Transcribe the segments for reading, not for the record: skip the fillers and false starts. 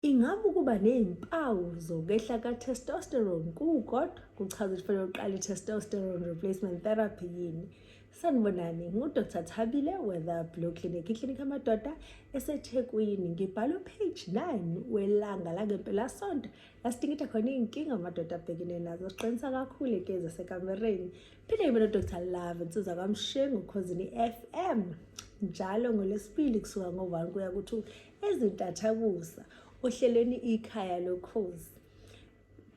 Ingabe ukuba nezimpawu zokwehla ka-testosterone kukodwa kuchaza ukuthi kufanele uqale i-testosterone replacement therapy yini? Sanibonani, ngu-Dr Thabile weThe Blue Clinic, iklinikhi yamadoda eseThekwini. Ngibhala u-page 9 welanga langempelasonto la sidingida khona iy'nkinga amadoda abhekene nazo. Siqinisa kakhulu iy'nkinga zasekamereni. Phinde ngibe no-Dr Love Nsizwa KaMshengu Khozini FM njalo ngoLwesibili kusuka ngo-1 kuya ku-2 ezintathakusa ohlelweni Ikhaya Lokhozi.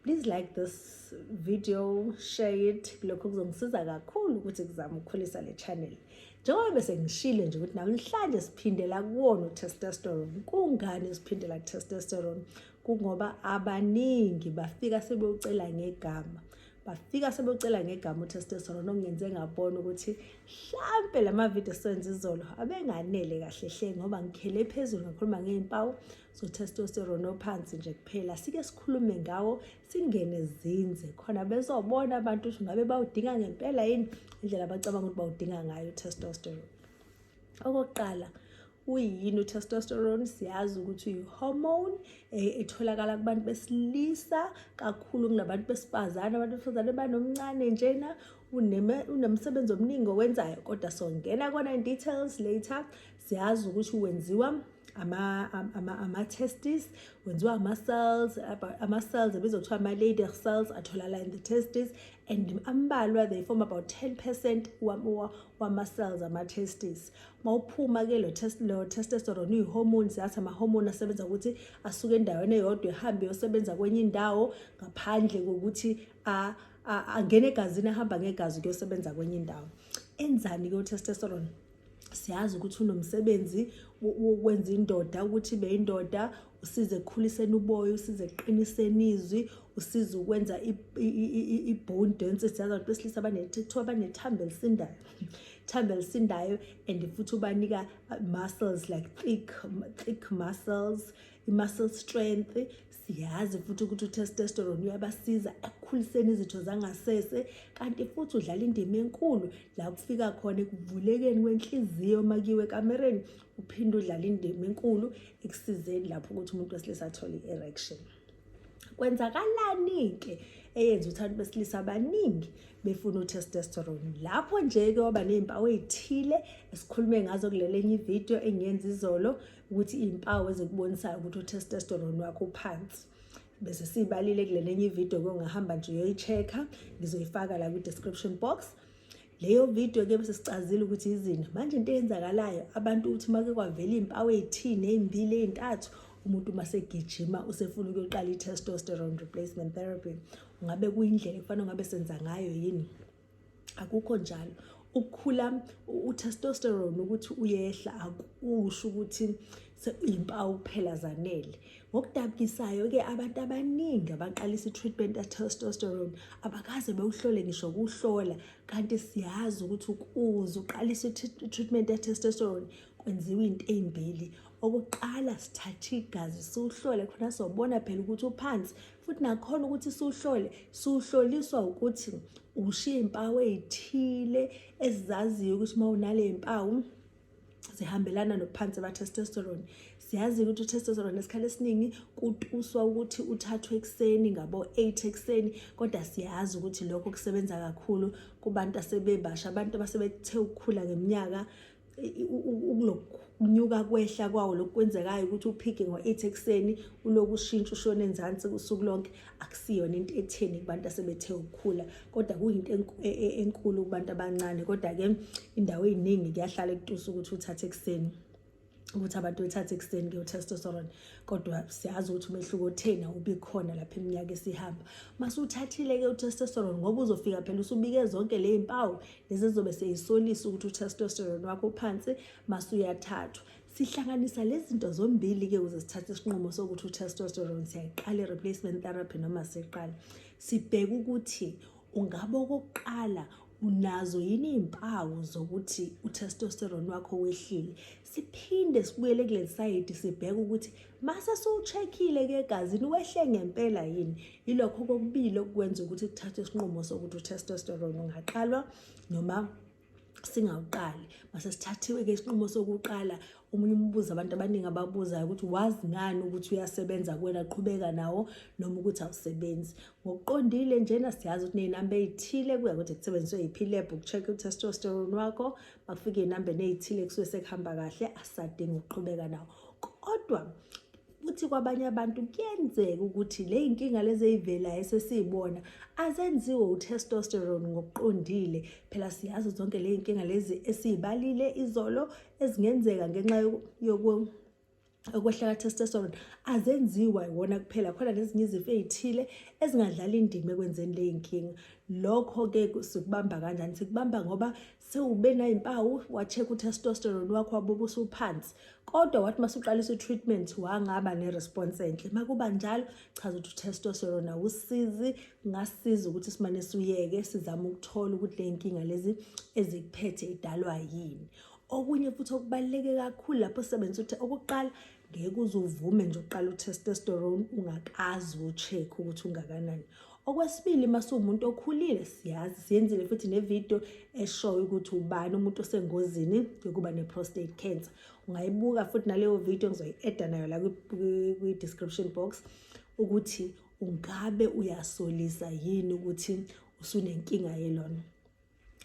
Please like this video, share it. Lokho kuzongisiza kakhulu ukuthi kuzame ukukhulisa le channel. Njengoba bese ngishilo nje ukuthi namhlanje siphindela kuwona u-testosterone. Kungani siphindela ku-testosterone? Kungoba abaningi bafika sebewucela ngegama. Bafika sebecela ngegama u-testosterone, okungenze ngabona ukuthi hlampe la mavidiyo esiwenza izolo abenganele kahle hle, ngoba ngikhele phezulu ngakhuluma ngey'mpawu zo-testosterone ophansi nje kuphela. Sike sikhulume ngawo, singene zinze khona bezobona abantu ukuthi ngabe bawudinga ngempela yini indlela abacabanga ukuthi bawudinga ngayo u-testosterone. Okokuqala, uyini u-testosterone? Siyazi ukuthi uyi-hormone etholakala kubantu besilisa kakhulu kunabantu besifazane. Abantu besifazane banomncane njena, unomsebenzi omningi owenzayo, kodwa songena kona in details later. Siyazi ukuthi wenziwa ama-testis, wenziwa ama-cells, ama-cells ebizwa kuthiwa ama-Leydig cells atholakala in the testis, and ambalwa, they form about 10% wama-cells ama-testis. Mawuphuma-ke lo testosterone, uyi-hormone. Siyazi ama-hormone asebenza ukuthi asuke endaweni eyodwa ehambe yosebenza kwenye indawo ngaphandle kokuthi angene egazini, ahamba ngegazi kuyosebenza kwenye indawo. Enzani-ke u-testosterone? Siyazi ukuthi unomsebenzi wokwenza indoda ukuthi ibe indoda, usize ekukhuliseni uboya, usize ekuqiniseni izwi, usize ukwenza i-bone density. Yazi abantu besilisa kuthiwa banethambo elisindayo, thambo elisindayo, and futhi ubanika muscles, like thick, thick muscles, i-muscle strength. Siyazi futhi ukuthi u-testosterone uyabasiza ekukhuliseni izitho zangasese, kanti futhi udlala indima enkulu la kufika khona ekuvulekeni kwenhliziyo makuyiwe ekamereni. Uphinde udlala indima enkulu ekusizeni lapho ukuthi umuntu wesilisa athole i-erection. Kwenzakalani-ke eyenza ukuthi abantu besilisa abaningi befuna u-testosterone? Lapho nje-ke waba ney'mpawu ey'thile esikhulume ngazo kulele enye ividiyo engiyenza izolo, ukuthi iy'mpawu ezikubonisayo ukuthi u-testosterone wakho uphansi bese siyibalile kulele enye ividiyo ke, ungahamba nje uyoyi-check-a, ngizoyifaka la kwi-description box leyo video ke. Bese sicazile ukuthi izini. Manje into eyenzakalayo, abantu ukuthi make kwavela iy'mpawu ey'thini, ey'mbili, ey'ntathu, umuntu uma segijima usefuna ukuyoqala i-testosterone replacement therapy. Ungabe kuyindlela ekufanele ngabe senza ngayo yini? Akukho njalo. Ukukhula u-testosterone ukuthi uyehla akusho ukuthi iy'mpawu kuphela zanele. Ngokudabukisayo-ke, abantu abaningi abaqalisa i-treatment ya-testosterone abakaze bewuhlole ngisho kuhlola, kanti siyazi ukuthi ukuze uqalise i-treatment ya-testosterone kwenziwa into ey'mbili. Okokuqala, sithathe igazi siwuhlole khona sobona phela ukuthi uphansi, futhi nakhona ukuthi siwuhlole, siwuhloliswa ukuthi ushiye iy'mpawu ey'thile ezizaziyo ukuthi uma unale y'mpawu zihambelana nobuphansi ba-testosterone. Siyazi ukuthi u-testosterone esikhathi esiningi kutuswa ukuthi uthathwe ekuseni ngabo-8 ekuseni, kodwa siyazi ukuthi lokho kusebenza kakhulu kubantu asebebasha. Abantu abasebethe ukukhula ngeminyaka, kunyuka kwehla kwawo lokhu kwenzekayo ukuthi uphike ngo-8 ekuseni, uloku ushintsha ushone enzansi usuku lonke, akusiyona into etheni kubantu asebethe ukukhula, kodwa kuyinto enkulu kubantu abancane. Kodwa-ke indawo ey'ningi kuyahlala ekutusa ukuthi uthathe ekuseni, ukuthi abantu bethathe ekuseni ke u-testosterone, kodwa siyazi ukuthi umehluko otheni awubi khona lapha iminyaka esihamba. Mase uthathile-ke u-testosterone, ngoba uzofika phela usubike zonke le mpawu lezi ezizobe seyisolisa ukuthi u-testosterone wakho uphansi, mase uyathathwa, sihlanganisa lezi zinto zombili-ke ukuze sithathe isinqumo sokuthi u-testosterone siyayiqala i-replacement therapy noma siqala. Sibheke ukuthi ungabe okokuqala unazo yini iy'mpawu zokuthi u-testosterone wakho wehlile. Siphinde sibuyele kuleli sayidi, sibheke ukuthi mase siwu-check-ile-ke egazini wehle ngempela yini. Yilokho kokubili okwenza ukuthi kuthathwe isinqumo sokuthi u-testosterone ungaqalwa noma singawuqali. Mase sithathiwe-ke isinqumo sokuqala. Omunye umbuzo abantu abaningi ababuzayo ukuthi wazi ngani ukuthi uyasebenza kuwena, qhubeka nawo noma ukuthi awusebenzi. Ngokuqondile njena siyazi ukuthi ney'namba ey'thile kuya ukuthi kusebenziswe yiphi i-lab uku-check u-testosterone wakho, makufika ey'nambeni ey'thile kusuke sekuhamba kahle, asadingi ukuqhubeka nawo. Kodwa futhi kwabanye abantu kuyenzeka ukuthi le y'nkinga lezi ey'velayo esesiy'bona azenziwe u-testosterone ngokuqondile. Phela siyazi zonke le y'nkinga lezi esiy'balile izolo ezingenzeka ngenxa ukwehla ka-testosterone azenziwa iwona kuphela, khona nezinye izifo ey'thile ezingadlala indima ekwenzeni le y'nkinga. Lokho-ke sikubamba kanjani? Sikubamba ngoba sewube nay'mpawu, wa-check u-testosterone wakho wabuka usuphansi, kodwa wathi masuqalisa i-treatment wangaba ne-response enhle. Makuba njalo, chaza ukuthi u-testosterone awusizi, kungasiza ukuthi simane siyeke, sizame ukuthola ukuthi le nkinga lezi ezikuphethe idalwa yini. Okunye futhi okubaluleke kakhulu lapho sisebenzisa ukuthi okokuqala ngeke uze uvume nje uqala u-testosterone ungakazi u-check ukuthi ungakanani. Okwesibili, uma siwumuntu okhulile, siyazi siyenzile futhi nevidiyo eshoyo ukuthi ubani umuntu osengozini yokuba ne-prostate cancer. Ungayibuka futhi naleyo video, ngizoyi-eda nayo la kwi-description box, ukuthi ungabe uyasolisa yini ukuthi usunenkinga yelona,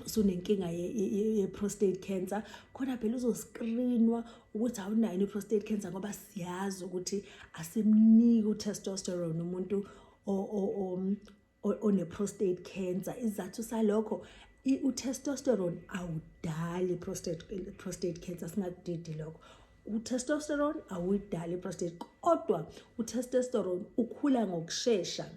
usunenkinga ye-prostate cancer. Khona phela uzo-screenwa ukuthi awunayo i-prostate cancer, ngoba siyazi ukuthi asimniki u-testosterone umuntu one-prostate cancer. Isizathu salokho, u-testosterone awudali prostate cancer, singakudidi lokho. U-testosterone awuyidali i-prostate, kodwa u-testosterone ukhula ngokushesha,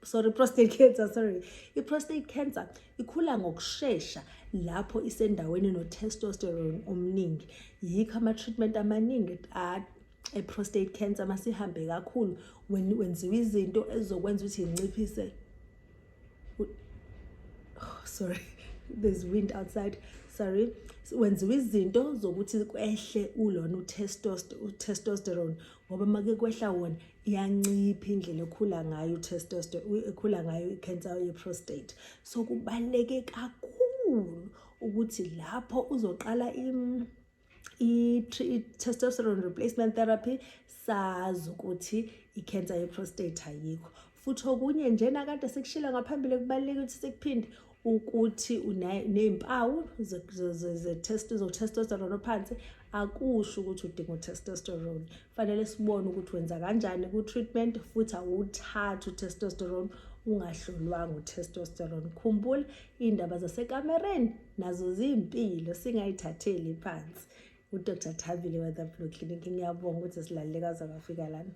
sorry, prostate cancer, sorry, i-prostate cancer ikhula ngokushesha lapho isendaweni no-testosterone omningi. Yikho ama-treatment amaningi e-prostate cancer masihambe kakhulu wenziwa izinto ezizokwenza ukuthi inciphise, oh, sorry, there's wind outside, sorry, wenziwa izinto zokuthi kwehle ulona u-testosterone, ngoba make kwehla wona iyancipha indlela ekhula ngayo u-testosterone, ekhula ngayo i-cancer ye-prostate. So kubaluleke kakhulu ukuthi lapho uzoqala i-testosterone replacement therapy sazi ukuthi i-cancer ye-prostate ayikho. Futhi okunye njena kade sekushilo ngaphambili, kubaluleke ukuthi sekuphinde ukuthi ney'mpawu zo-testosterone ophansi akusho ukuthi udinga u-testosterone. Fanele sibone ukuthi wenza kanjani ku-treatment, futhi awuthathi u-testosterone ungahlolwanga u-testosterone. Khumbula, iy'ndaba zasekamereni nazo ziyimpilo, singayithatheli phansi. UDr Thabile we-The Blue Clinic, ngiyabonga ukuthi silalele kwaze kwafika lana.